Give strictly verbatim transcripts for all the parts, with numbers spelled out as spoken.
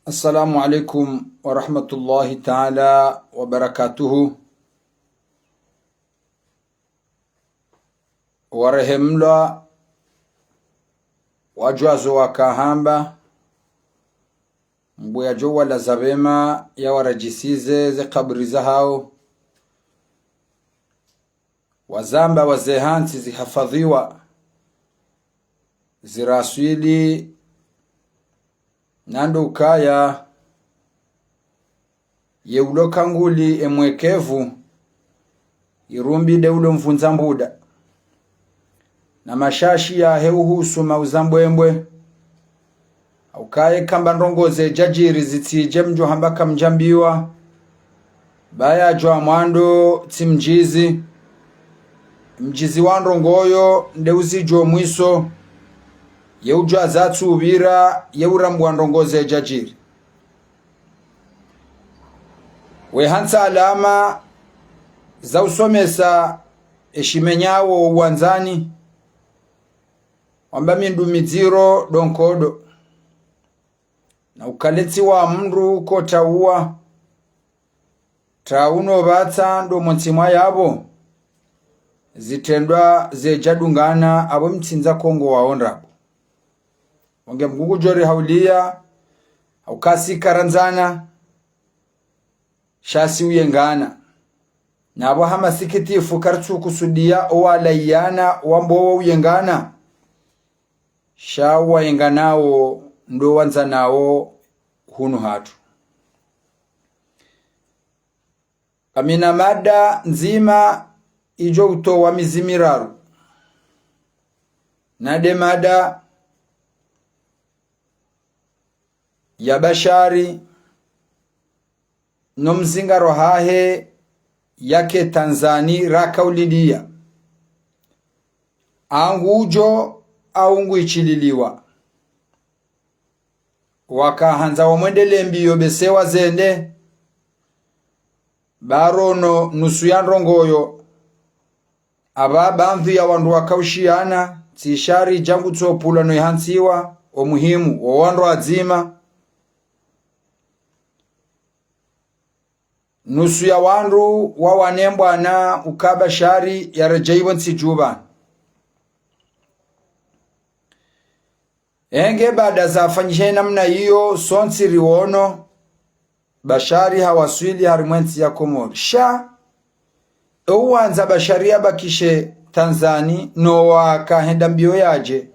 Assalamu alaikum wa rahmatullahi ta'ala wa barakatuhu. Warehemlwa, wadjuazo wakahamba, Mngu yadjo walaza pvema, yawaradjisize ze kaburi zahao. Wazamba wazee hantsi zihafadhwiwa, ziraswili, na ndo ukaya, ye ulo kanguli emwekevu, irumbi nde ulo mvundza mbuda. Na mashashi yahe uhusu mauza mbwembwe. Hauka ye kamba ndrongo zedjadjiri zitsidje mdjo hamba kamdjambiwa. Ba yadjwa mwando tsi mdjizi. Mdjizi wa ndrongo yo nde uzidjo mwiso. Ye udjwa zatsu upvira, ye urambwa ndrongo zedjadjiri. We hantsi alama za usomesa eshimenyawo uwandzani, wamba mindru midziro ndo nkodo. Na uka lentsi wa mndru kotauwa, ta uno pvatsa ndo montsi mwa yapvo, zitrendwa zedjadungana apvo mtsindza kongo waondrabo. Wonge Mngu ngudjo rihauliya, hauka si karandzana, sha si uyengana. Na apvo ha masikitifu karitsu kusudiya owalaiyana wambowo uyengana, sha wayenganao ndo wandzanao hunu hatru. Kamina mada ndzima idjo utowa mizi miraru. Na nde mada ya Bashari no mzingaro hahe yake Tanzani raka ulidiya. Ngudjo au ngwichililiwa. Wakahandza wamwendele mbiyo bese wazende, ba rono nusu ya ndrongo yo. Apva bandhwi ya wandru wakaushiana, tsi shari djangu tsopvulwa no ihantsiwa, omuhimu, wo wandru wadzima. Nusu ya wandru wawane mbwana uka Bashari yaredjei pvo ntsi djuu pvanu. Enge baada zafanyishe namna iyo, sontsi riwono, Bashari hawaswili harimwa entsi ya Komori. Sha, ewandza Bashari yabakishe Tanzani, no wakahenda mbiyo yadje.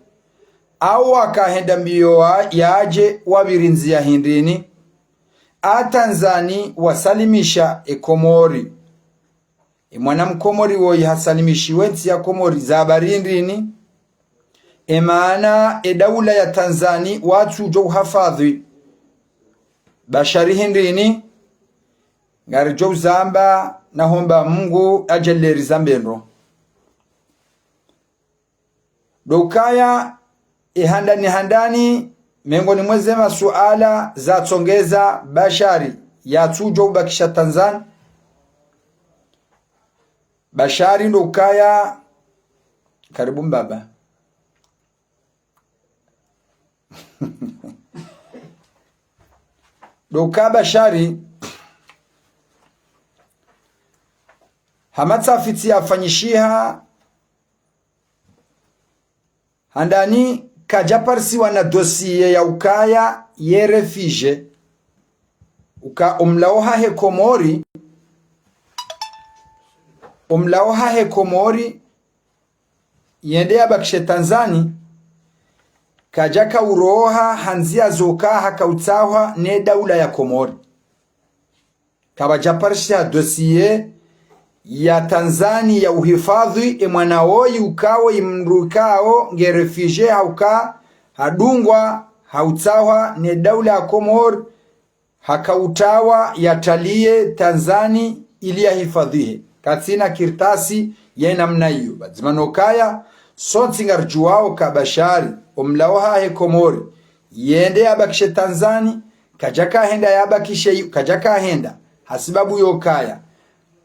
Au wakahenda mbiyo wa-, yadje wapviri ndziya hindrini. A Tanzani wasalimisha e Komori. E mwana Mkomori woyi hasalimishiwa entsi ya Komori za habari ndrini? E maana e daula ya Tanzani watsudjo uhafadhwi Bashari hindrini? Ngaridjo uzamba na homba Mngu adjaanlie rizambe ndro. Ndo ukaya, e handani handani, mengoni mwa ze masuala zatsongeza Bashari yatsudjo ubakisha Tanzani. Bashari ndo ukaya, karibu mbaba. Ndo uka Bashari, ha matafiti yafanyishiha, handani kadjaparisiwa na dossier ya ukaya ye réfugié, uka omlawo hahe Komori, omlawo hahe Komori, yende yabakishe Tanzani, kadjaka uroha ha ndziya zoka hakautsahwa ne daula ya Komori. Kapvadjaparisiha dossier ya Tanzani ya uhifadhwi e mwana woyi ukao imndru ukao nge réfugié hauka hadungwa hautsahwa ne daula ya Komori hakautawa yataliye Tanzani ili yahifadhwihe. Katsina kartasi ya namna iyo. Pvadzima no ukaya, sontsi ngaridjuwao ka Bashari, omlawo hahe Komori, yende yabakishe Tanzani, kadjakahenda yabakishe, kadjakahenda, hasibabu yo ukaya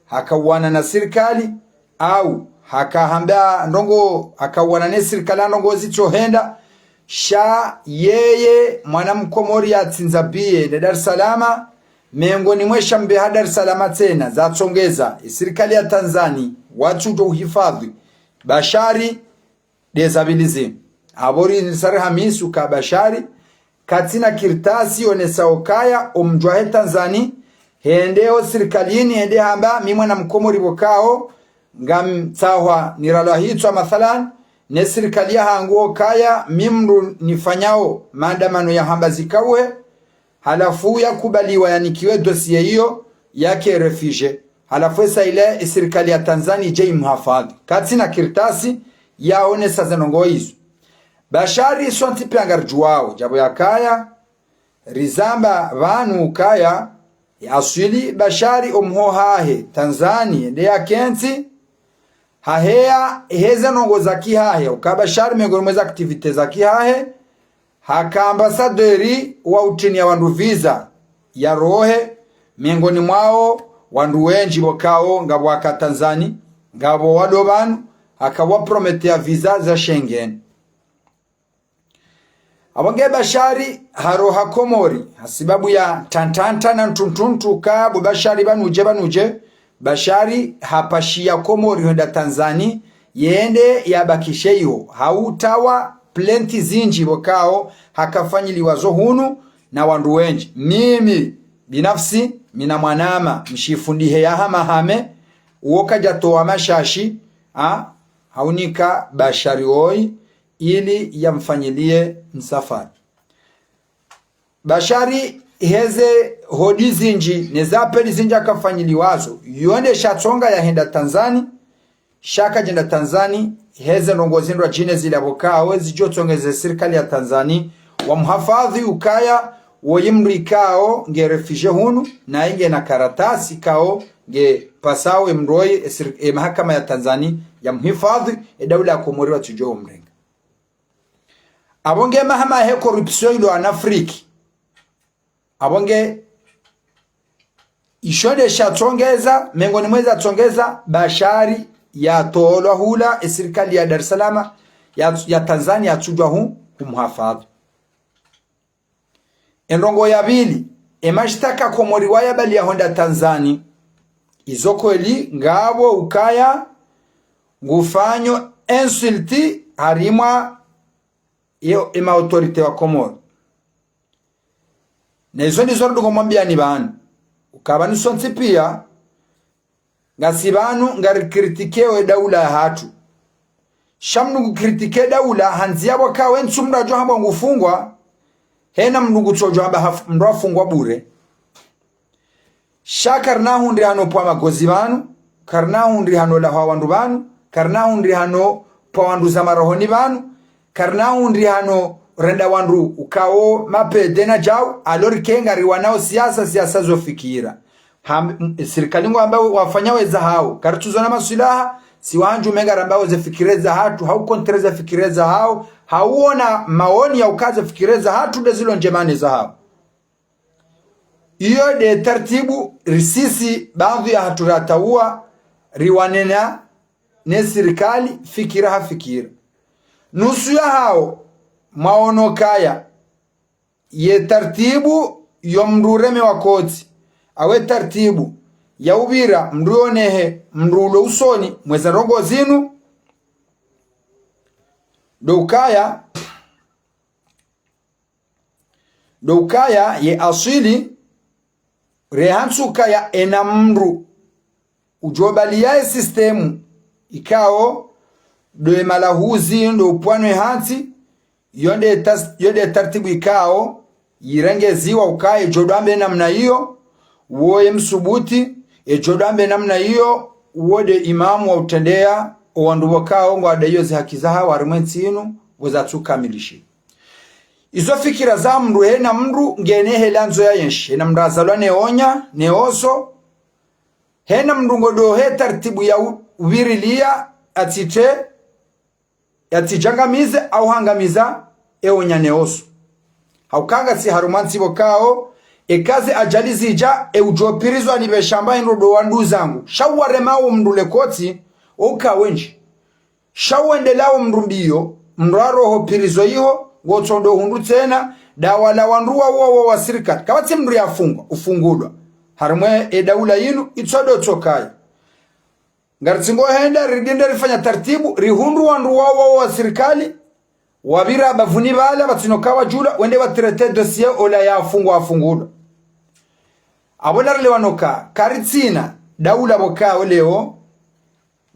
hakauwana na sirikali, au hakahamba ndrongo, hakauwana ne sirikali ndrongo zitsohenda, Sha yeye mwana mkomori yatsindza biye nde Dar es Salaam, mengoni mwa eshambe ha Dar es Salaam tsena zatsongeza, esirikali ya Tanzani watsudjo uhifadhwi Bashari, nde za pvili zinu. Apvo ri nisari hamisu ka Bashari katsina kartasi yonesao ukaya omdjwa he Tanzani, hende ho sirikalini, hende hamba mi mwana mkomori pvokao ngamtsahwa niralwa hitswa mathalan ne sirikali yahangu, ukaya mi mndru nifanyao maandamano ya hamba zikauhe, halafu yakubaliwa yanikiwe dossier iyo yake réfugié, halafu esa ile esirikali ya Tanzani idje imhifadhwi. Katsina kartasi yaonesa ze ndrongoo izo. Bashari sontsi pia ngaridjuwao, djapvo yakaya rizamba pvanu ukaya, ya aswili Bashari omhohahe Tanzani nde yakentsi, haheya heze ndrongoo za kihahe, uka Bashari mengoni mwa ze activités za kihahe, haka ambassadeur wa utrinia wandru visa ya rohe, mengoni mwao wandru wendji pvokao ngapvo waka Tanzani, ngapvo walo pvanu, haka wapromettre ya visa za Schengen. Apvo nge Bashari haroha Komori, hasibabu ya tantanta na ntruntruntu ka bo Bashari pvanu udje, pvanu udje, Bashari hapashiya Komori hwenda Tanzani, yende yabakishe iho, ha utawa plainte zindji pvokao hakafanyiliwa zo hunu na wandru wendji. Mimi, binafsi, mi na mwanama, mshifundihe ya hamahame, uwo kadjatowa mashashi, ha, haunika Bashari oyi, ili yamfanyiliye msafara. Bashari heze hodi zindji, ne ze appel zindji akafanyiliwazo, yo nde shatsonga yahenda Tanzani, sha kadjenda Tanzani, heze ndrongoo zindrwadjine zila pvokao zidjotsongeze sirikali ya Tanzani, wamhifadhwi ukaya, woyi mndru ikao nge réfugié hunu, na inge na kartasi ikao nge pasao emndru oyi, esir-, emahakama ya Tanzani yamhifadhwi, edaula ya Komori watsudjo omrenga. Apvo nge mahama he corruption ilo en Afrique. Apvo nge isho nde shatsongeza, mengoni mwa eza tsongeza, Bashari yatolwa hula, esirikali ya Dar es Salaam, ya, ya Tanzania yatsudjwa hu, humhifadhwi. Endrongoo ya pvili, emashitaka Komori wayabaliya hwenda Tanzani, izo kweli ngapvo ukaya ngufanyo insulte harimwa ye, ema autorité wa Komori. Na izo ndizo ridungo mwambiyani pvanu. Ukaya pvanu sontsi piya, ngasi pvanu ngari critiqueo edaula yahatru. Sha mndru ngu critiquer edaula, handzi yapvo kawe ntsu mndru adjo hambwa ngufungwa, hena mndru ngutsodjo hamba haf-, mndru afungwa bure. Sha karina hundri hano pvwa magozi pvanu, karina hundri hano lahwa wandru pvanu, karina hundri hano pvwa wandru za marohoni pvanu, karina hundri hano renda wandru ukao mapede na djau, alors que ngariwanao siasa, siasa zo fikira. Ham-, m-, sirikali ngwamba wafanya weza hao, karitsuzona maswilaha, si wandru menga ramba ze fikira za hatru, hau contre ze fikira za hao, hauona maoni ya uka ze fikira za hatru nde zilo ndjema ne za hao. Iyo nde tartibu risisi baadhwi ya hatru ratauwa riwanena ne sirikali fikira ha fikira. Nusu ya hao mwaono kaya ye tartibu yo mndru uremewa koti, awe tartibu ya upvira mndru yonehe mndru ulo usoni mweza ndrongoo zinu, ndo ukaya ndo ukaya ye aswili, rehantsu ukaya ena mndru udjobaliya ye système ikao ndo emalahuzi ndo upvwanwe hantsi, yo nde tas-, yo nde tartibu ikao yirengeziwa ukaya djodwambe namna iyo, woye msubuti, edjodwambe namna iyo, wo nde imamu wa utrendeya owandru pvokao ngwadaiyo zihaki za hao harimwa entsi inu, pvo zatsukamilishi. Izo fikira za mndru, hena mndru ngena hali ndzo ya yenshi, hena mndru azalwa ne onya, ne oso, hena mndru ngodo he tartibu ya u-, upvirilia, atsite, yatsidjangamize, au hangamiza, e onya ne oso. Hauka ngasi harumwa ntsi pvokao, eka ze ajali zidja, e udjo pirizwa ni pveshamba hindru ndo wanduzangu. Sha uwaremao mndru le koti, uka wendji. Sha uwendelao mndru mbiyo, mndru aroho pirizo iho, Ngotsondo hundru tsena, daula wandru wa, wa, wa, wa sirikali. Kapvatsi mndru yafungwa, ufungulwa. Harimwa e daula yinu, itsondo tsokaya. Ngaritsingo henda, ridinde rifanya taratibu, rihundru wandru wa, wa, wa sirikali, wapvira bapvuni pvala, pvatsina uka wadjulwa, wende watraité dossier ola yafungwa, afungulwa. Apvo narelewane uka, karitsina, daula pvoka oleo,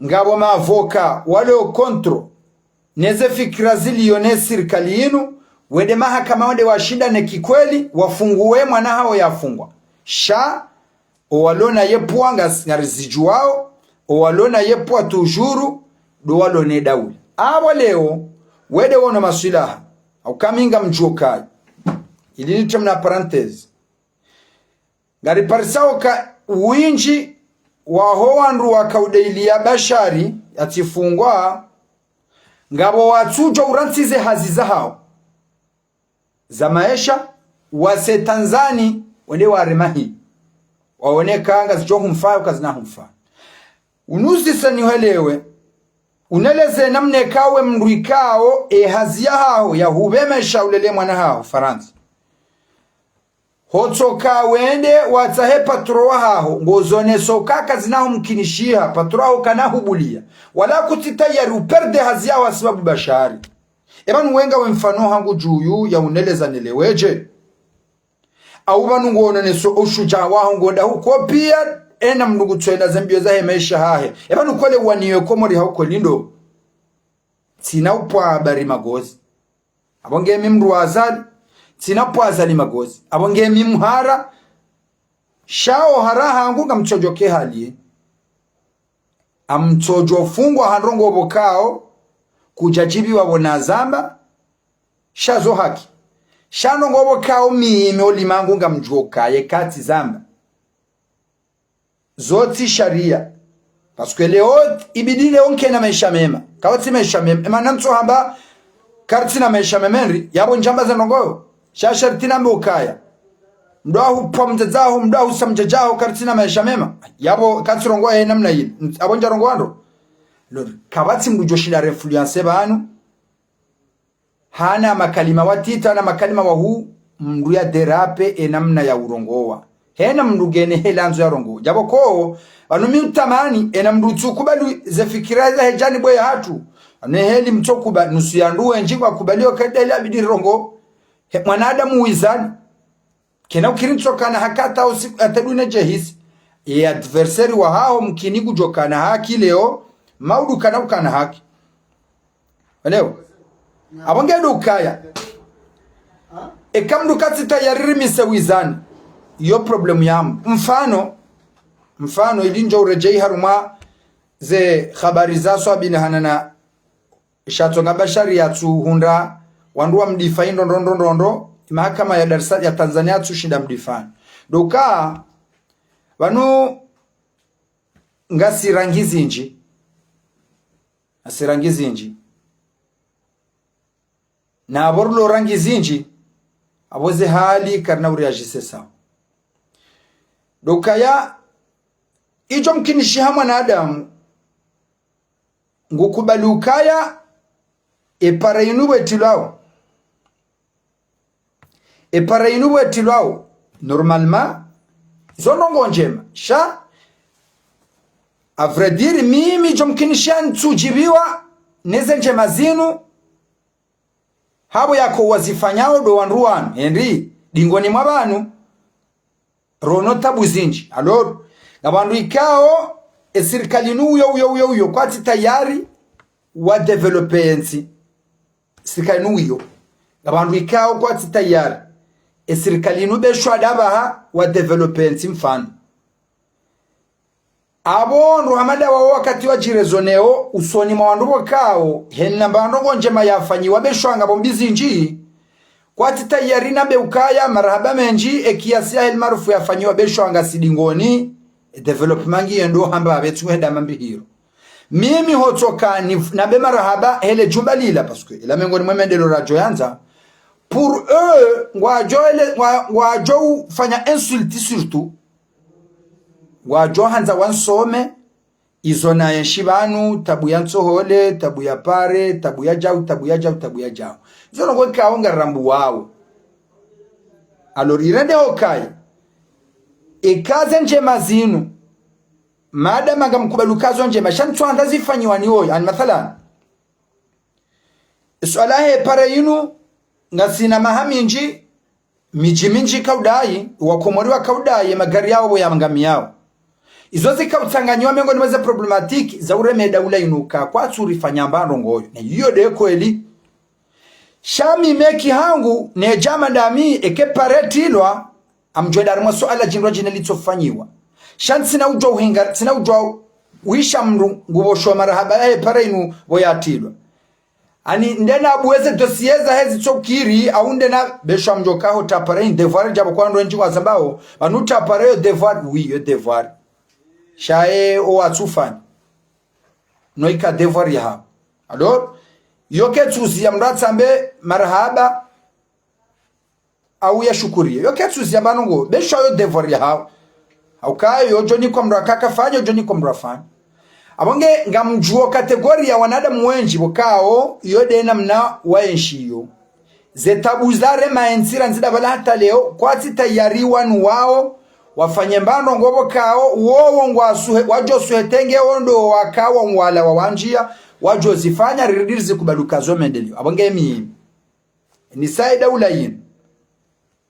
ngapvo maavoka walio contre neze fikira zilio ne sirikali yinu, wende mahakama wende washindane kikweli, wafunguwe mwana hawo yafungwa. Sha, owalona yepvwa ngas-, ngarizidjuwao, owalona yepvwa toujours, ndo walona e daula. Apvo leo, wende wono maswilaha, hauka mi ngamdjuo kaya. Ili nitremna parenthèse. Ngariparisao uka windji waho wandru waka udeiliya Bashari yatsifungwa, ngapvo watsudjo urantsize hazi zahawo za maesha, wase Tanzani, wende waremahi. Waoneka ngazidjo humfa, ukazina humfa. Unuzisa nihwelewe, uneleze namna eka we mndru ikao, e hazi yahaho, ya hupvemesha ulele mwana haho, Farantsa. Hotsoka wende watsahe patro wahaho, ngozoneso uka kazina humkinishiha, patro waho kana hubuliya. Wala kutsi tayari uperde hazi yaho hasibabu Bashari. Eba nuwenga we mfano hangu djuyu ya uneleza nelewe dje. Au pvanu ngononeso ushudja waho ngonda hukopiya, ena mndru ngutsoenda zembiyo zahe maesha hahe. Eba nukwele waniwe Komori hauko lindo. Tsina upvwa Bari Magozi. Apvo nge mi mndru wa Azali, tsina upvwa Azali Magozi. Apvo nge mi mhara, sha ohara hangu ngamtsodjo ke hali. Amtsodjo fungwa ha ndrongoo pvokao, kudjadjibiwa pvo nazamba, sha zo haki. Sha ndrongoo pvokao mimi olimangu ngamdjuo kaye katsi zamba. Zo tsi sharia. Parce que leo ibidi leo nkena maesha mema. Kawo tsi maesha mema. Ema namtso hamba karitsina maesha mema ndri, yapvo ndjamba ze ndrongoo. Sha sharti nambe ukaya. Mndru ahupva mdzadze haho, mndru ahusa mdzadze haho, karitsina maesha mema. Yapvo katsi rongowa he namna yile. Apvo ndja rongowa ndro. Lori, kapvatsi mndru djoshinda re influence pvanu. Hana makalima watiti, hana makalima wahuu, mndru ya déraper e namna ya urongowa. Hena mndru ngena hela ndzo ya rongowa. Djapvo ko, pvanu mi utamani, ena mndru utsukubali ze fikira za he djanibu ya hatru. Pvanu heli mtsokubali, nusu ya ndru wendji ngwakubaliyo kaida ile abidi rongowe. He, mwanadamu wizani. Kena ukiri ntsokana haki hata usiku, hata dune djehisi. Ye adversaire wahaho mkini kudjokana haki leo, maudu kana ukana haki. Leo. Apvo nge ndo ukaya. Eka mndru katsi tayari rimise wizani. Iyo problème yamu. Mfano, mfano, ili ndjo uredjeyi harumwa ze habari za swabina hanana sha tsonga Bashari yatsuhundra wandru wamdéfendre ndro ndro ndro ndro, mahakama ya Dar es Salaam ya Tanzania yatsushinda mdéfendre. Ndo uka, pvanu ngasi rangi zindji. Ngasi rangi zindji. Na apvo rilo rangi zindji, apvo ze hali karina uréagir sawa. Ndo ukaya, idjo mkinishiha mwanadamu, ngukubali ukaya, e para inu pvwetilwao. E para inu pvwetilwao, normalement, zo ndrongoo ndjema. Sha, à vrai dire, mimi djo mkinishiha ntsudjibiwa, neze ndjema zinu, hapvo yako wazifanyao ndo wandru wanu, hendri, dingoni mwa pvanu, rono tabu zindji. Alors, ngapvo wandru ikao, e sirikali inu uyo, uyo, uyo, uyo, kwatsi tayari wa développer entsi. Sirikali inu uyo. Ngapvo wandru ikao kwatsi tayari. E sirikali inu beshwa ndapvaha wa développer entsi mfano. Apvo ndo hamada wawo wakati wadjirezoneo, usoni mwa wandru pvokao, hena mba ndrongoo ndjema yafanyiwa beshwa ngapvo mbi zindji, kwatsi tayari nambe ukaya, marahaba mendji, e kiasi ya heli marufu yafanyiwa beshwa ngasi dingoni, e développement ngiyo ndo hamba apve tsu henda mambi hiro. Mimi hotsoka ni, nambe marahaba, hele djumba lila, parce que ila mengoni mwe mendeleo radjo yandza, pour eux, ngwadjo ele, ngwa, ngwadjo ufanya insulte surtout, ngwadjo handza wansome, izo nayenshi pvanu, tabu ya ntsohole, tabu ya pare, tabu ya djau, tabu ya djau, tabu ya djau. Zo ndrongoo ikao ngarambuwao. Alors, irende hukaya, eka ze ndjema zinu, madama ngamkubali uka zo ndjema, sha ntsu handa zifanyiwa ni woyi, ani mathalan. Suala he pare yinu, ngasina maha mindji, midji mindji ikao udayi, wakomori wakao udayi, magari yawo pvo yangamiyao. Izo zikao utsanganyiwa miongoni mwa ze problématique za ureme daula yinu ka kwatsu rifanya mba ndrongoo yo. Na iyo nde kweli. Sha mi meki hangu, ne djama ndami, eka pare itrilwa, ngamdjo enda harimwa suala djindru djina litsofanyiwa. Sha ntsina udjuwa uhinga, ntsina udjuwa uhisha mndru ngupvosho marahaba yahe pare yinu pvo yatrilwa. Ani ndena abuweze dossier zahe zitsokiri, au ndena besho ngamdjo kaho ta pare yinu devoir djapvo kwa ndro ndji wazambao, pvanu ta pare yo devoir, oui, yo devoir. Sha ye owatsufanya. No ika devoir yahawo. Alors, yo ketsuziya mndru atsambe marahaba, au yashukuriye. Yo ketsuziya mba ndrongoo, besho yo devoir yahawo. Hauka yo djo nikwa mndru aka kafanya, yo djo nikwa mndru afanya. Apvo nge ngamdjuwo catégorie ya wanadamu wendji pvo kao, yo nde namna waenshiyo. Ze tabu zarema entsi randzi nda pvala hata leo, kwatsi tayari wanu wao, wafanye mba ndrongoo pvo kao, wowo ngwasuhe, wadjo suhe tenge wo ndo waka wa ngwala wa wandjia, wadjo zifanya riridi rizikubali uka zo mendeleo. Apvo nge mi. Ni saida ula yinu.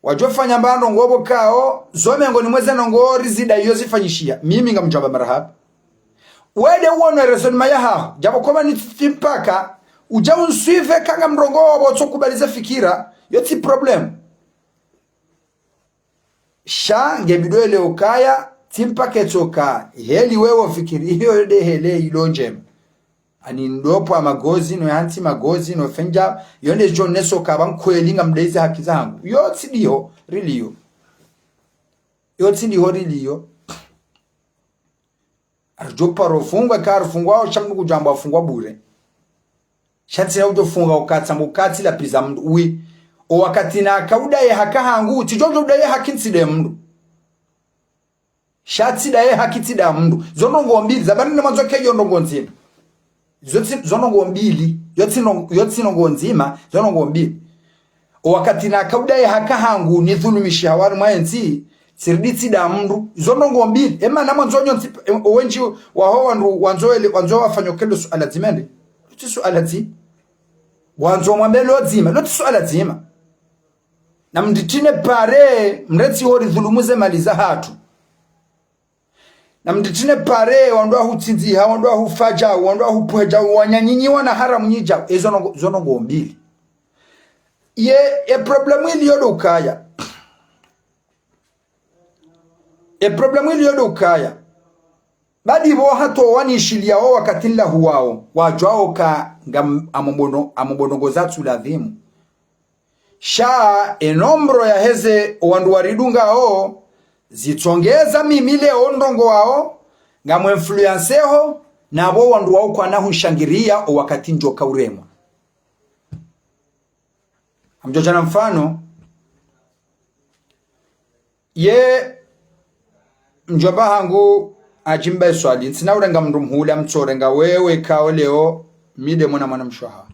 Wadjo fanya mba ndrongoo pvo kao, zo miongoni mwa ze ndrongoo rizida iyo zifanyishiha. Mimi ngamdjo amba marahaba. Wende uwono raisonnement yahaho. Djapvo koma ni tsi mpaka, udja unsuive kanga mrongoo wapvo tsokubali ze fikira, yo tsi problème. Sha nge bidwele ukaya, tsi mpaka etsoka, heli wewe ufikiri, iyo yo nde heli ilo ndjema. Ani ndopvo amagozi, no hantsi magozi, no fendja, yo nde djo neso ka pva nkweli ngamdaize haki zahangu. Yo tsi ndiho, riliyo. Yo tsi ndiho, riliyo. Aridjo paro fungwa, ka arifungwa, o sha mndru kudjamba afungwa bure. Sha ntsina udjo funga ukatsa, mukatsi la piza mndru, oui. O wakati naka udaye haki hangu, tsidjo udjo udaye haki ntside mndru. Sha tsidaye haki tsida mndru. Zo ndrongoo mbili, za pvanu ne mwandzo ke yo ndrongoo ndzima. Zo tsi, zo ndrongoo mbili, yo tsi ndrong-, yo tsi ndrongoo ndzima, zo ndrongoo mbili. O wakati naka udaye haki hangu nidhulumishiha harimwa entsi, tsiridi tsida mndru. Zo ndrongoo mbili. Ema na mwandzo nyontsi, e, owendji waho wandru, wandzo ele, wandzo wafanye ke lo suala dzima nde. Lo tsi suala dzi. Wandzo mwambe lo dzima, lo tsi suala dzima. Namditine pare, mretsi hori dhulumu ze mali zahatru. Namditine pare, wandru wahutsindziha, wandru wahufadja, wandru wahupwedja, wanyanyinyiwa na haramu nyidja, ezo ndrongoo, zo ndrongoo mbili. Ye, e problème iliyo ndo ukaya. E problème iliyo ndo ukaya. Badi pvo hata wanishiliya wo wakati nlahuwao, wadjuwao ka ngam-, amombono-, amombono ngo zatsu ladhimu. Sha e nombre yaheze wandru waridungao, zitsongeza mimi leo ndrongowao, ngam influenceho, na pvo wandru wao kwana hunshangiriya o wakati ndjoka uremwa. Ngamdjo djana mfano, ye mdjomba hangu Hadji Mbae Swali, ntsina urenga mndru mhula, mtsorenga wewe kao leo, mi nde mwana mwana mshe wahaho.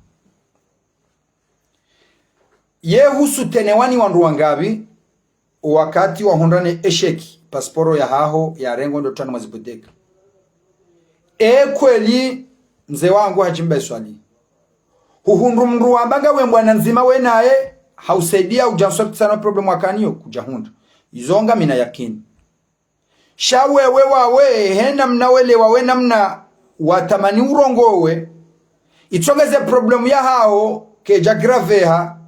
Ye husu tenewani wandru wangapvi, wakati wahundra ne échec, pasiporo yahaho yarengwa ndo tano mwa zibodeka. E kweli, mze wangu Hadji Mbae Swali. Huhundru mndru wamba ngawe mbwana ndzima we naye, hausaidia udja nswa kitsana problème wakanayo, kudjahundra. Izo ngamina yakini. Sha wewe wawe, he namna wele wawe namna watamani urongowe. Itsongeze problème yahaho, kedja graveha.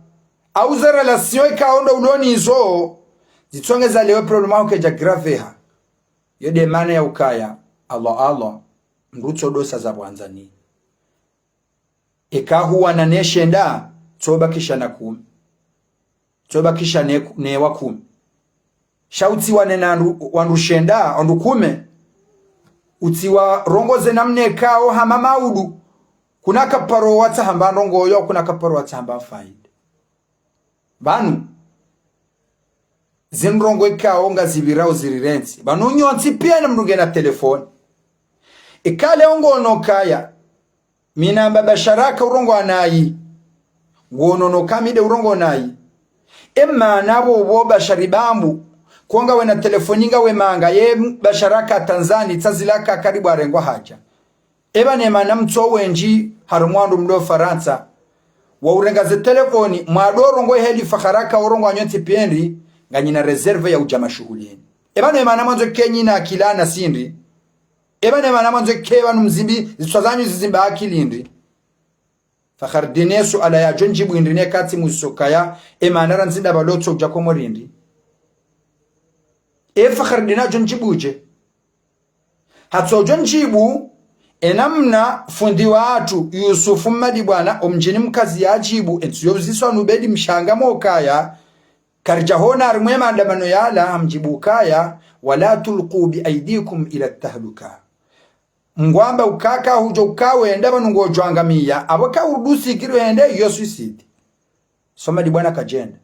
Au ze relation ikao ndo ulo nizo, zitsongeza leo problème yaho kedja graveha. Yo nde mana ya ukaya, Allah, Allah, mndru tsodosa za pvwandzani. Eka huwana ne shenda, tsobakisha na kumi. Tsobakisha ne, ne wa kumi. Sha utsiwane na wandru, wandru shenda, wandru kume. Utsiwarongoze namna ikao hama maudu. Kuna kaparo watsaha mba ndrongoo yo, kuna kaparo watsaha mba faida. Pvanu, zindrongoo ikao ngazipvirao zirirentsi. Pvanu nyontsi piya na mndru ngena telefoni. Ikale ongono kaya, mi namba Bashara ka urongowa nayi. Wonono kamide urongo nayi. E mana bo bo Bashari bambu. Konga wena telefoni nga we manga ye Bashara ka Tanzani tsazila ka karibu arengwa haja. Eba ne mana mtso wendji harumwa wandru mdo Farantsa. Wa urenga ze telefoni, mwado rongo heli faharaka urongo anyo tsi piendi, nganyina réserve ya uja mashuhulini. Eba ne mana mwandzo ke nyina akili na sindri. Eba ne mana mwandzo ke pvanu mzimbi, zitswa zanyu zizimba akili ndri. Fakhardine suala yadjo ndjibu indri ne kati muzisokaya, e mana randzi nda pvalo tso uja Komori ndri. E Fakhardine adjo ndjibu dje. Hatso djo ndjibu, e namna fundi watru Yusufu Mmadi Bwana, omdjini Mkazi yadjibu, entsu yo uziswa nubedi mshanga mokaya, karidja hona harimwe maandamano yala, hamdjibu ukaya, ولا تلقوا بأيديكم إلى التهلكة. Ngwamba ukaka hudjo ukawe enda pvanu ngodjo angamiya, apvo ka udusi kiro ende yo suicide. Swamadi Bwana kadjenda.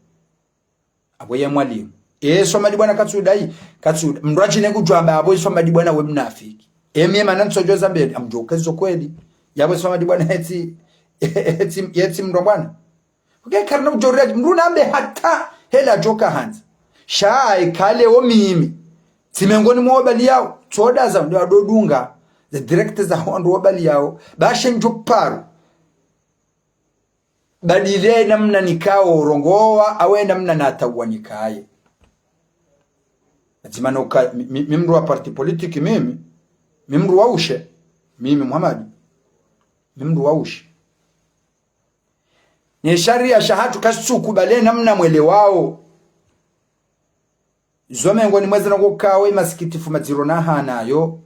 Apvo ye mwalimu. E Swamadi Bwana katsuda yi, katsuda. Mndru adjine kudjwamba apvo Swamadi Bwana we mnafiki. E mie mana ntsodjo zambeli, amdjo ukezo kweli. Yapvo Swamadi Bwana hetsi, hetsi, hetsi mndru Bwana. Uke karina udjo ria, mndru nambe hata hela djoka handza. Sha ikale o mimi. Tsi mengoni mwa wabali yawo, tsoda za mndru adodunga, ze direct za wandru wabali yawo, bashe ndjo paru. Badile namna nikao rongowa, awe namna natawa nikaye. Adzima noka, mi, mi, mi mndru wa parti politique mimi, mi mndru wa ushe, mimi Muhammad, mi mndru wa ushe. Ne sharia shahatru kashitsukubali namna mwelewao. Zo mengoni mwezi nako kawe masikitifu madziro na hanayo,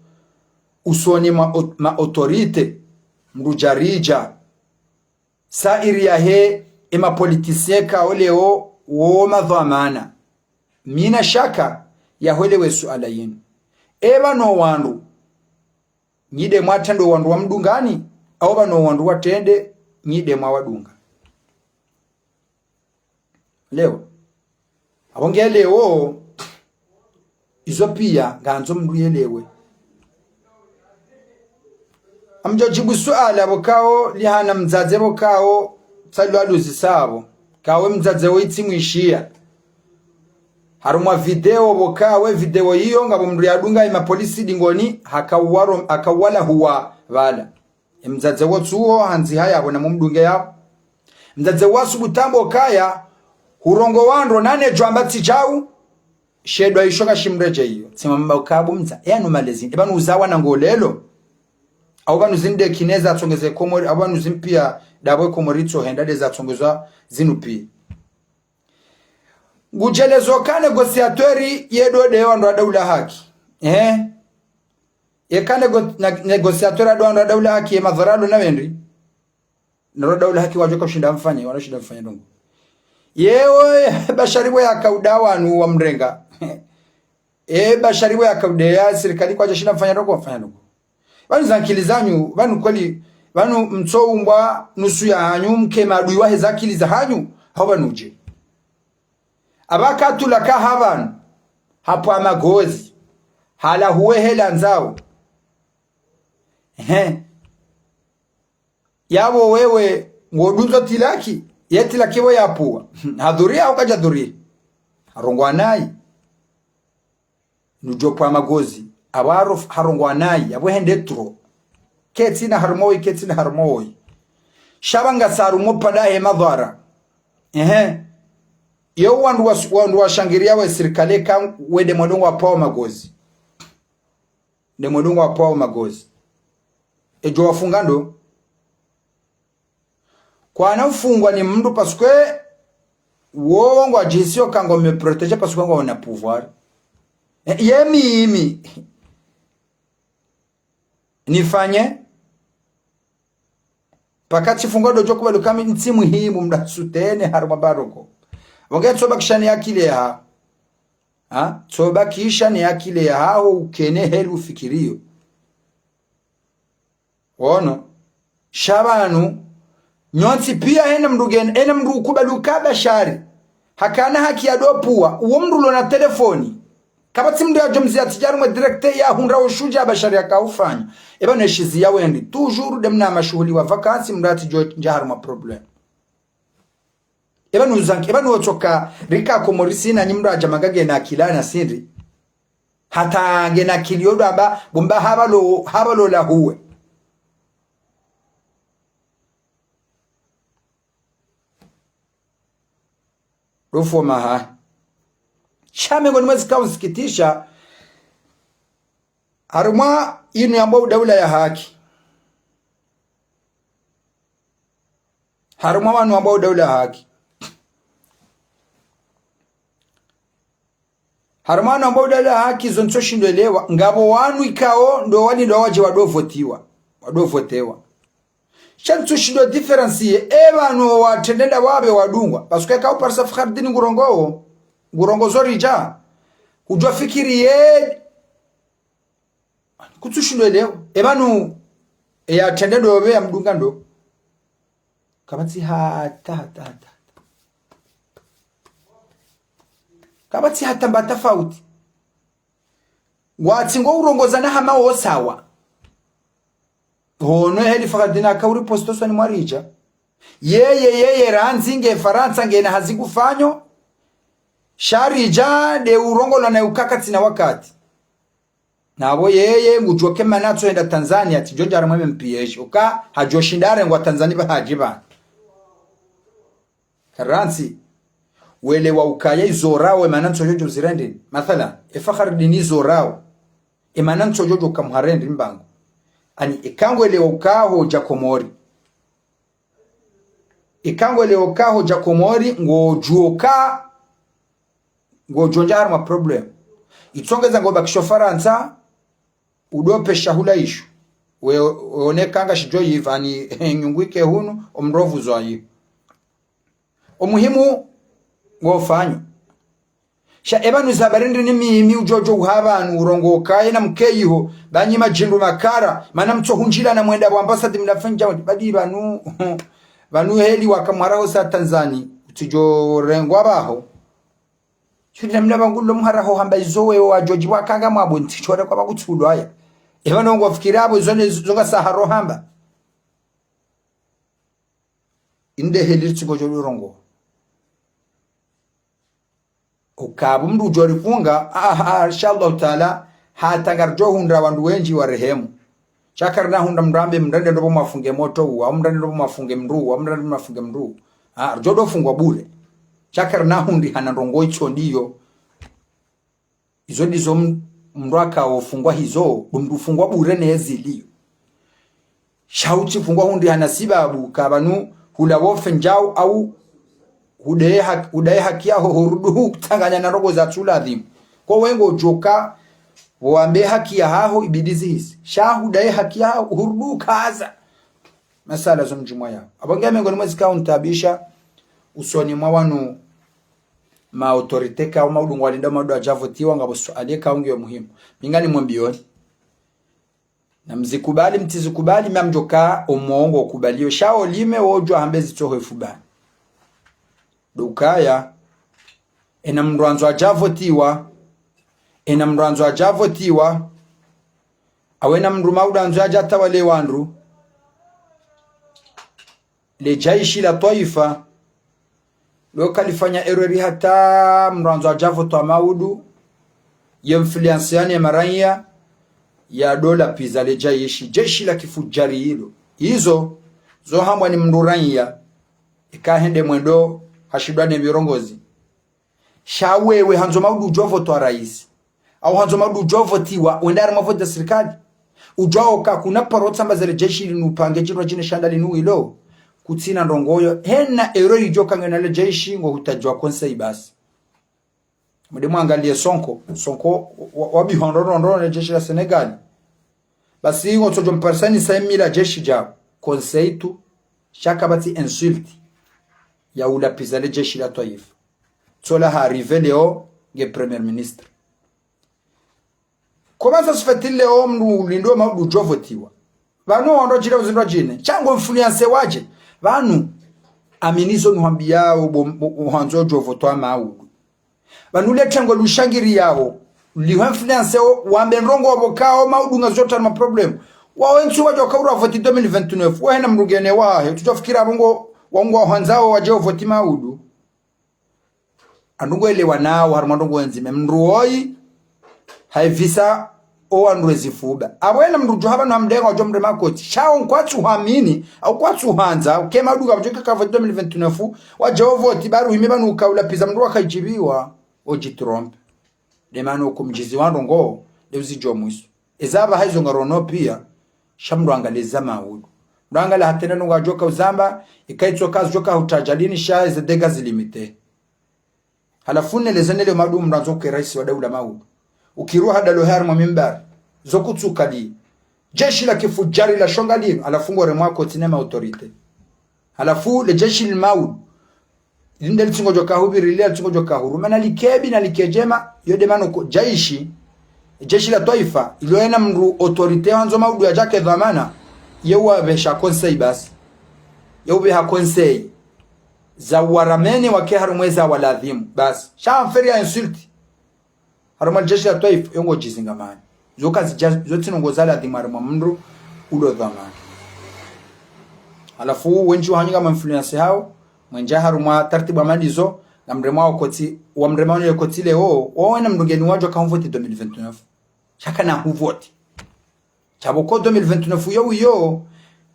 usoni ma, ma autorité, mndru djaridja, sairi yahe, e ma politicien kao leo, wo madhwamana. Mina shaka, yahwelewe suala yinu. Eba no wandru, nyi de mwatrende wandru wa mdungani, au pvanu wandru watrende, nyi de mwawadunga. Leo. Apvo nge leo, izo pia, ngandzo mndru yelewe. Amdjo djibu suala pvo kao, lihana mdzadze pvo kao, tsalwa luzi sabo. Kawe mdzadze wo itsi mwishiya. Harumwa video pvo kawe video iyo ngapvo mndru yadunga ima polisi dingoni, hakawaro, hakawala huwa pvala. E mdzadze wo tsuwo, handzi haya pvo na mumdunge yapvo. Mdzadze wa subutambo kaya, hurongo wandro nane djwamba tsi djau, shedwa isho kashimredje iyo. Tsimamba ukapvo mdza, e anu malezi, e pvanu uzawa na ngolelo. Au pvanu zinde kineza tsongeze Komori, au pvanu zimpia dapvo Komori tso henda de za tsongezwa zinu pia. Ngudjelezo ka négociateur yedo de wandru wa daula haki. Eh? Eka nego, na, négociateur ado wandru wa daula haki ye madhara lo na wendri. Naro daula haki wadjoka ushinda mfanye, wala ushinda mfanye ndrongo. Yewe, Bashari pvo yakauda wanu wa mrenga. E, Bashari pvo yakaudeya, sirikali kwadja shinda mfanya ndrongo, mfanya ndrongo. Pvanu za nkili zanyu, pvanu kweli, pvanu mtsoumbwa nusu ya hanyu, mke madui wahe za nkili za hanyu, hau pvanu dje. Apva katula kaha pvanu, hapvwa magozi, hala huwe hela ndzao. Ehe. Yapvo wewe, ngodundzo tilaki, ye tilaki pvo yapvwa. Hadhuri hau kadja dhuri. Harongwa nayi. Nudjopvwa magozi. Apvo haro, harongwa nayi. Apvo hende tro. Ketsina harumwa woyi, ketsina harumwa woyi. Sha pvanga sa harumwa pvadahe madhara. Ehe. Yo wandru wa, wandru washangiriya we sirikali ka wende mwendo ngwapvwao magozi. Nde mwendo ngwapvwao magozi. Edjo wafunga ndo. Kwana ufungwa ni mndru parce que wowo ngwadjihisiyo ka ngwame protéger parce que ngwaona pouvoir. E, ye mimi. Nifanye. Paka tsifungwa dodjo kubali uka mi ntsi muhimu mndru asutene harumwa baroko. Wonge tsobakisha ni akili yaha. Ha? Tsobakisha ni akili yahaho ukene heli ufikiriyo. Wono. Sha pvanu. Nyontsi pia hena mndru gen, hena mndru ukubali uka Bashari. Hakana haki ya dopvwa, uwo mndru lona telefoni. Kapvatsi mndru yadjo mziya tsi dja harumwa direct ya hundra ushudja Bashari yakaufanya. Eba neshizi ya wendi. Toujours de mna mashuhuli wa vacances mndru atsidjo ndja harumwa problème. Eba nuzanki, eba nuotsoka rika Komori sina nyi mndru adja manga ngena akili na sindri. Hata ngena akili yodo amba, bo mba hapvalo, hapvalo la huwe. Rufo maha. Sha mengoni mwa zikao nsikitisha, harumwa inu yambwao daula ya haki. Harumwa wanu wambwao daula ya haki. Harumwa wanu wambwao daula ya haki zo ntsoshindwa elewa, ngapvo wanu ikao ndo walindwa wadje wadovotiwa. Wadovotewa. Sha ntsushindwa différencier, e pvanu watrendenda wapve wadungwa. Parce que ka uparisa Fakhardini ngurongowo, ngurongo zo ridja. Kudjwa fikiri ye, kutsushindwa elewa. E pvanu, e yatrendenda opve yamdunga ndo. Kapvatsi hata, hata, hata. Kapvatsi hata mba tafauti. Ngwatsi ngo urongoza na hama wo sawa. Hono heli Fakhardini aka uri posto swani mwaridja. Yeye, yeye, randzi nge Farantsa ngena hazi kufanyo. Sha ridja de urongola na ukaka tsina wakati. Napvo yeye ngudjuwa ke mana tso henda Tanzania, tsi djo djara mweme mpiyeshi. Uka hadjo shinda arengwa Tanzania pva hadji pva. Karantsi, welewa ukaya izo rawo, e mana ntso djodjo zirende. Mathalan, e Fakhardini izo rawo. E mana ntso djodjo kamharende mbango. Ani, eka ngwelewa uka hodja Komori. Eka ngwelewa uka hodja Komori, ngodjuwa uka, ngodjo ndja harumwa problème. Itsongeza ngo bakisho Farantsa, udopve shahula isho. We, we one kanga shidjo yiva ni nyungu ike hunu, omrovu zwa yi. Omuhimu, ngofanyo. Sha e pvanu za barindi ni mimi udjodjo uha pvanu urongoka, yena mkeyiho, pvanyi madjindu makara, mana mtso hundjila na mwenda pvo ambassade mdafanya, badi pvanu, pvanu heli wakamwara ho sa Tanzania, utsidjo rengwa pvaho. Shudi na mna pvangu lo mhara ho hamba izo wewe wadjodji wakanga mwapvo ntsi chore kwa pvakutsulwa ya. E pvanu ngofikira apvo izo ne zonga saharo hamba. Inde heli ritsingo djo urongo. Uka pvo mndru udjo rifunga, ah, ah, inshallah taala, hata ngaridjo hundra wandru wendji wa rehemu. Sha karina hundra mndru ambe mrende ndo pvo mwafunge motro uwu, au mrende ndo pvo mwafunge mndru uwu, au mrende ndo pvo mwafunge mndru uwu. Ah, ridjo do fungwa bure. Sha karina hundri hana ndrongo itso ndiyo. Izo ndizo m-, mndru aka ofungwa hizo, mndru ufungwa bure ne ziliyo. Sha utsi fungwa hundri hana sibabu, ka pvanu hula wofe ndjau au hudaye hak-, hudaye haki yaho hurudu hu kutsanganya na ndrongo za tsula adhimu. Ko we ngodjoka, wambe haki yahaho ibidi zihisi. Sha hudaye haki yaho hurudu kaza. Masala zo mdjumwa yao. Apvo nge mengoni mwa zikao ntabisha, usoni mwa wanu ma autorité ka uma udungu walinda madu adjavotiwa ngapvo suali eka ungiyo muhimu. Mi nganimwambiyoni. Na mzikubali, mtsizikubali, mi ngamdjoka omongo kubaliyo. Sha olime wodjwa hambe zitsoho efubani. Ndo ukaya, ena mndru andzo adjavotiwa, ena mndru andzo adjavotiwa, au ena mndru maudu andzo adjatawale wandru. Le jeshi la twaifa, lo kalifanya erreur hata mndru andzo adjavotwa maudu, ye influence yani ya maraiya, ya dola piza le jeshi, jeshi la kifujari ilo. Izo, zo hambwa ni mndru raiya, ika hende mwendo, hashindwa ne virongozi. Sha wewe handzo maudu udjovotwa raisi. Au handzo maudu udjovotiwa, wende harumwa vote za sirikali. Udjwao ka kuna paro tsamba zele jeshi linu pange djirwa djine shanda linu ilo. Kutsina ndrongoyo. Hena erreur idjo kangena le jeshi ngo hutadjwa conseil basi. Mde mwangaliye Sonko. Sonko wa, wa, wabihondro ndro ndro ne jeshi la Senegal. Basi ngo tsodjo mparisa ni sa mila jeshi dja conseil tu. Sha kapvatsi insulte ya ulapiza le jeshi la twaifa. Tsola ha arrivé leo nge premier ministre. Comment ça se fait-il leo mndru ulindo maudu udjovotiwa? Pvanu wandru djira uzindwa djine. Sha ngo influence wadje. Pvanu aminizo nuhambiyao bo, bo, bo handzo udjovotwa maudu. Pvanu le tengo lushangiriyao. Liho influence o, wambe ndrongo wapvo kao maudu ngazotana ma problème. Wawe ntsu wadjo kaura voti deux mille vingt-neuf. Wahe na mndru ngene wahe. Tutofikira pvo ngo, wangu wa handzao wadje voti maudu. Wandru ngwelewanao harumwa ndrongoo ndzima, mndru woyi hayivisa owandru wezifuba. Apvo yena mndru djo hamba no hamdenga wadjo mrema koti. Sha wo nkwatsu hwamini, au kwatsu handza, uke maduka mdjo kaka voti deux mille vingt-neuf, wadja ovoti, bari uhime pvanu ukaula piza mndru wakadjibiwa, odjitrompe. Nde mana uko mdjizi wa ndrongoo, nde uzidjo mwiso. Eza pvaha izo ngarono pia, sha mndru angalie za maudu. Mndru angalie hata ena ndrongoo adjoka uzamba, ika itsoka zidjoka hutadja lini sha eze dégâts zilimite. Halafu nele zenele maudu mndru andzo ke raisi wa daula maudu. Ukiri hadalo harumwa mimbari, zo kutsukali. Jeshi la kifujari la shonga linu, halafu ngoremwa koti ne ma autorité. Halafu le jeshi li maudu. Linde litsingodjo kahubiri, lile litsingodjo kahuru. Mana likebi na likedjema, yo nde mana uko, jaishi, jeshi la twaifa, ilo ena mndru autorité wandzo maudu yadjake dhwamana, ye uwapvesha conseil basi. Ye upveha conseil. Za uwaramene wake harumwa eza waladhimu, basi. Sha mferi ya insulte. Harumwa jeshi la twaifa, yo ngodjizingamani. Zo kazidja, zo tsi ndrongoo za ladhimu harumwa mndru ulo dhwamana. Halafu, wendji wahanyu ngam influence hawo, mwendja harumwa taratibu amalizo, ngamrema wakoti, wamrema wone koti leo, wo wena mndru ngeni wadjo kahumvoti deux mille vingt-neuf. Sha kana huvoti. Sha pvoko deux mille vingt-neuf yo uyo,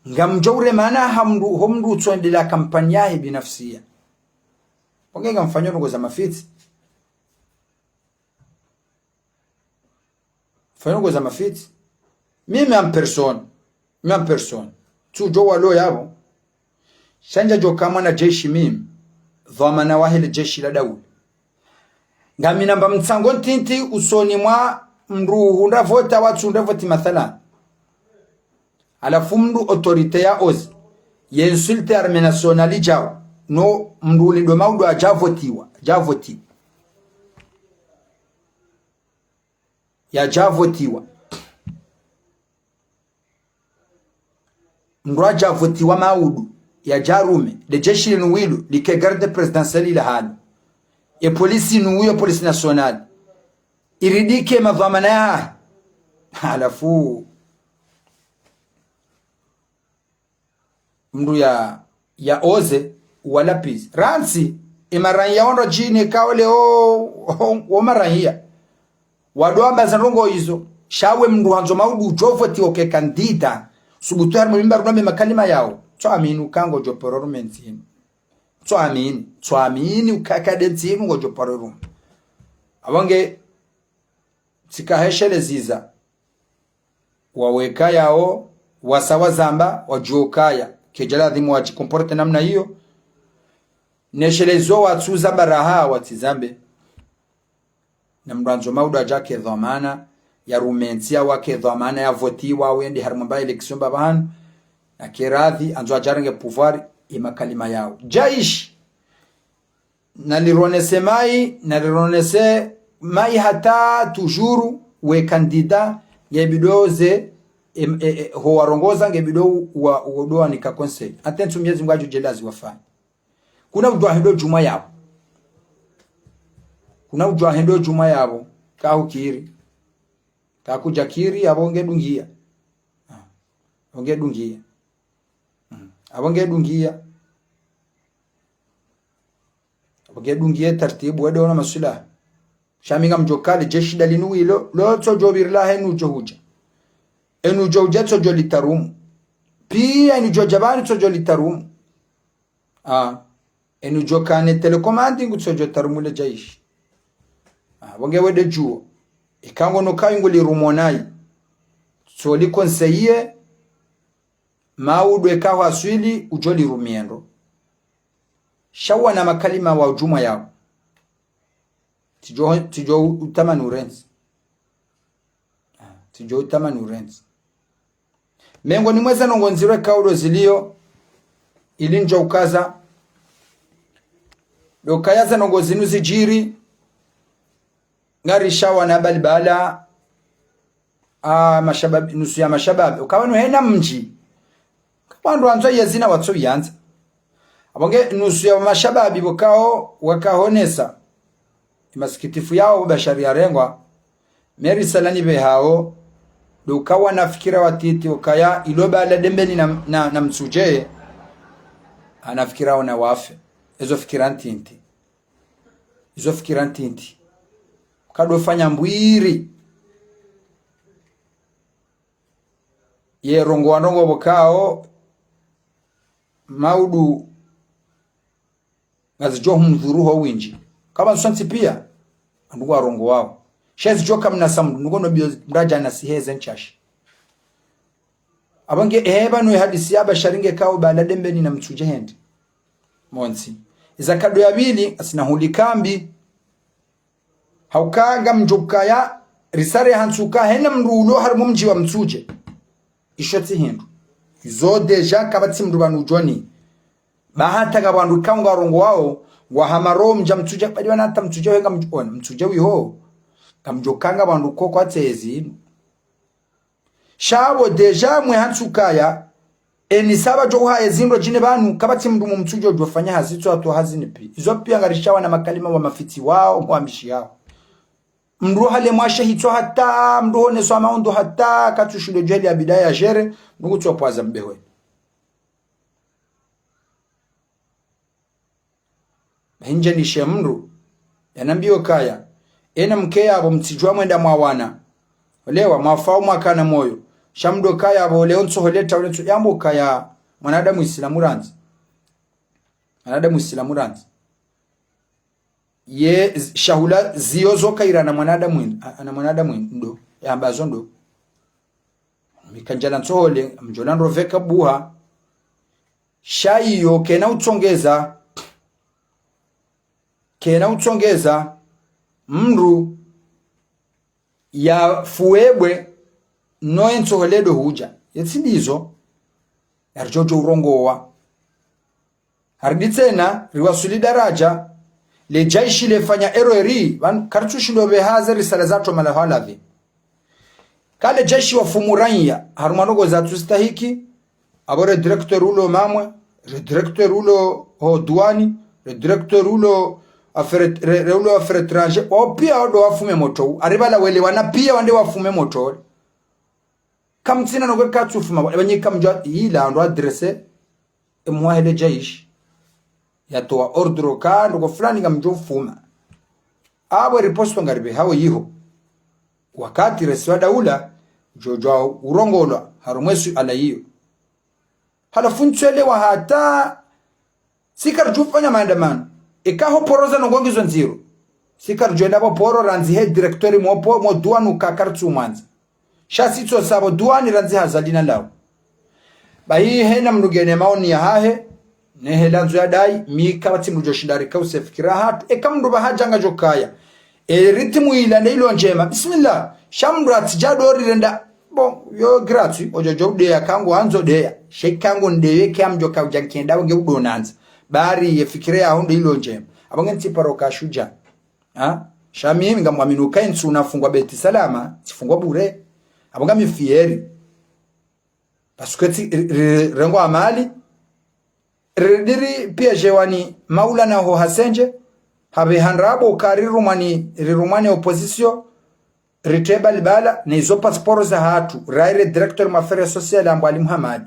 ngamdjo uremana ha mndru, ho mndru utsondelea kampani yahe binafsia. Pvo nge ngamfanyo ndrongoo za mafitsi. Fanyo ndrongoo za mafitsi. Mimi en personne. Mimi en personne. Tsudjo walo yapvo. Sha ndjadjoka mwana jeshi mimi. Dhwamana wahe le jeshi la daula. Ngamina mba mtsango ntiti usoni mwa mndru hundra voti, watsu hundra voti mathalan. Halafu mndru autorité ya ozi, ye insulte armée nationale djao, no mndru ulindo maudu yadja votiwa, yadja votiwa. Yadja votiwa. Mndru yadja votiwa maudu, yadja rume, le jeshi linu wilo, like garde présidentielle ila hanu. Ye polisi inu wiyo, police nationale. Iridike madhwamana yahahe. Halafu, mndru ya, ya oze, wala pizi. Rantsi, emaranyi ya ondro djini kaole o, o, o maranyi ya. Wandru wamba za ndrongoo izo. Sha we mndru handzo maudu udjo votiwa uke kandida. Subutu harumwa mimba runambe makalima yao. Tso amini uka ngodjo paro rume ntsi inu. Tso amini. Tso amini uka kade ntsi inu ngodjo paro rume. Apvo nge, tsika hesheleza. Waweka yao, wasa wazamba, wadjuo kaya. Kedja ladhimu wadji comporte namna iyo. Neshelezo watsuza baraha, watsizambe. Na mndru andzo maudu yadjake dhwamana, ya rume ntsi ya wake dhwamana, ya votiwa, wende harumwa mba élection mba pvanu. Na keradhi, andzo yadjarenge pouvoir, ye makalima yao. Jaishi, nalironese mayi, nalironese mayi hata toujours we kandida, nge bidi oze, em, e, e, ho warongoza, nge bidi wa, wa, wa, ndo wanika conseil. Hata ntsu Mwenyezi Mungu yadjo djelazi wafanya. Kuna udjuwa hendo djumwa yapvo. Kuna udjuwa hendo djumwa yapvo. Kahukiri. Kakudjakiri, apvo nge dungia. Ah. Apvo nge dungia. Mm. Apvo nge dungia. Apvo nge dungia taratibu, wende wona maswilaha. Sha mi ngamdjo kale, jeshi dalinu wilo, lo tsodjo pviri lahe enu djo hudja. Enu djo hudja tsodjo litarumu. Pia enu djo dja pvanu tsodjo litarumu. Ah, enu djo kane télécommande ngu tsodjo tarumu le jaishi. Ah, pvo nge wende djuo. Ika ngono kayi ngu lirumo nayi. Tso li conseiller, maudu eka hwaswili udjo lirumia ndro. Sha wana makalima wa djumwa yao. Tsidjo, tsidjo utamani urentsi. Ah, tsidjo utamani urentsi. Mengoni mwa ze ndrongoo ndziro ikao ndo zilio, ili ndjo ukaza. Ndo ukaya ze ndrongoo zinu zidjiri, ngarishawa na balibala, ah, mashababi, nusu ya mashababi. Ukawa nu hena mdji. Wandru wandzo ye zina watso yandza. Apvo nge nusu ya mashababi pvo kao wakahonesa. Masikitifu yao pvo bashari yarengwa. Meri salani pve hao. Ndo ukawa na fikira watiti ukaya ilo bala dembeni na, na, na mtsudje. Ana fikira ona wafe. Ezo fikira ntiti. Izo fikira ntiti. Kadofanya mbwiri. Ye rongowa ndrongoo pvo kao, maudu ngazidjo humdhuru ho windji. Kama sontsi pia, wandru ngwarongowao. Sha zidjo kamnasa mndru, nuko no biyo mradja na siheze ntshashi. Apvo nge, eh, pvanu ye hadisi ya Bashari nge kao bala Dembeni na Mtsudje hende. Montsi. Iza kado ya pvili, ngasina huli kambi. Hauka ngamdjo kaya, risare hantsuka, hena mndru ulo harimwa mdji wa Mtsudje. Isho tsi hindru. Izo déjà kapvatsi mndru pvanu udjoni. Ba hata ngapvo wandru kao ngwarongowao, ngwahama ro mdja Mtsudje, badi wana hata Mtsudje wenga mdj-, ona, Mtsudje wiho. Ngamdjo kanga wandru ko kwatsi ezi. Sha pvo déjà mwe hantsuka ya, eni saba djo haya zindro djine pvanu, kapvatsi mndru mu Mtsudje udjofanya hazi tso hatu hazi ni pi. Izo pia ngarishawa na makalima wa mafitsi wao, wambishi yao. Mndru hale mwashe hitswa hata, mndru honeswa maondo hata, katsushindo djweli ya bidaya jere, mndru kutswa pwaza mbewe. Hindje nishe mndru, yanambiyo kaya, ena mke yapvo mtsidjwa mwenda mwawana. Olewa, mwafao mwakana moyo. Sha mdo kaya pvo, leo ntsoho leta, ule ntso, yambo kaya, mwanadamu isilamu randzi. Mwanadamu isilamu randzi. Ye z-, shahula ziyo zo kaira na mwanadamu in-, a-, na mwanadamu in-, ndo. Yamba zo ndo. Mikandjala ntsohole, mdjola ndro pveka buha. Sha iyo kena utsongeza. Kena utsongeza. Mndru ya fuwebwe no entsohole do hudja. Yetsi ndizo. Yaridjo djo urongowa. Haridi tsena, riwasuli daraja, le jaishi lefanya erreur, pvanu, karitsushindo pveha ze risala zatru mala hwalavi. Ka le jaishi wafumu raiya, harumwa ndrongoo zatsustahiki, apvo re directeur ulo Mamwe, re directeur ulo ho douane, re directeur ulo affaires, re, re ulo affaires étrangères, wao pia wado wafume motro, ari pvala welewana pia wande wafume motro. Kamtsina nokwe katsufuma, pvanye kamdjwa ila ndo adresse, emwahe le jaishi. Yatowa ordre ka, ndoko fulani ngamdjo fuma. Apvo riposto ngaripve hawe yiho. Wakati resi wa daula, djo djwa urongolwa, harumwa esu ala yiyo. Halafu ntswelewa hata, si karidjufanya maandamano. Eka ho poro za nongo ngizo ndziro. Si karidjwenda pvo poro randzi he directeur mwo po, mwo douane uka karitsumwandza. Sha si tso sabo douane randzi hazalina lawo. Bahi hena mndru ngena maoni yahahe, ne hela ndzo yadai, mi kapvatsi mndru djoshinda rika use fikira hatru. Eka mndru pvaha djanga djokaya. E ritmu ila nde ilo ndjema. Bismillah. Sha mndru atsidja dori renda. Bon, yo gratuit, odjo djo udeya kangu andzo deya. She kangu ndeye ke amdjo ka udja nkenda, nge udonandza. Bari ye fikira yaho nde ilo ndjema. Apvo nge ntsi paro ka shudja. Ha? Sha mimi ngamwamini uka ntsu nafungwa Beti Salama, tsifungwa bure. Apvo ngami fieri. Parce que tsi, ri, ri, rengwa mali, ri, ri, ri piégéwa ni Maulana ho Hasendje, hapveha ndrabo ka rirumwa ni, rirumwa ni opposition, ritreba libala, ne izo passeport za hatru, raire directeur ma affaires sociales ambwa Ali Muhammad.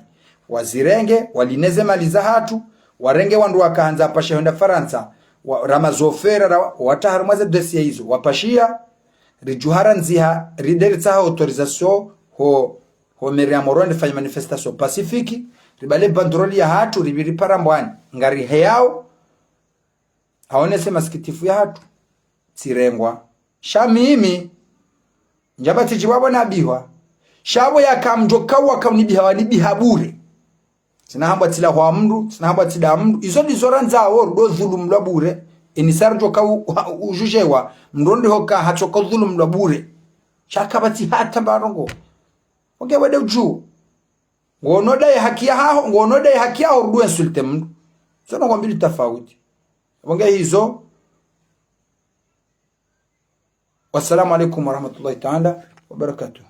Wazirenge, walineze mali za hatru, warenge wandru wakahandza apashe hwenda Farantsa, wa, ramazofera, ra, wataha harumwa ze dossier izo, wapashia, ridjuhara ndziha, ride ritsaha autorisation ho, ho mairie ya Moroni rifanye manifestation pacifique, ribale banderole ya hatru, ripviri para mbwani, ngariheyao, haonese masikitifu ya hatru, tsirengwa. Sha mimi, ndjapvatsi djibu apvo nabihwa. Sha apvo yaka mndru kauwa kaunibiha wanibiha bure. Tsina hambwa tsila hwa mndru, tsina hambwa tsida mndru. Izo ndizo randzawo, rudo dhulumlwa bure. Ini sa ridjo ka u-, u-, udjudjewa, mndru ndiho ka hatsoka udhulumlwa bure. Sha kapvatsi hata mbarongo. Oke wede udju. Ngono dai haki yahaho, ngono dai haki yaho rudo insulte mndru. Zo nongo mbili tafauti. Apvo nge hizo. Wassalamu alaikum warahmatullahi taala wabarakatuh.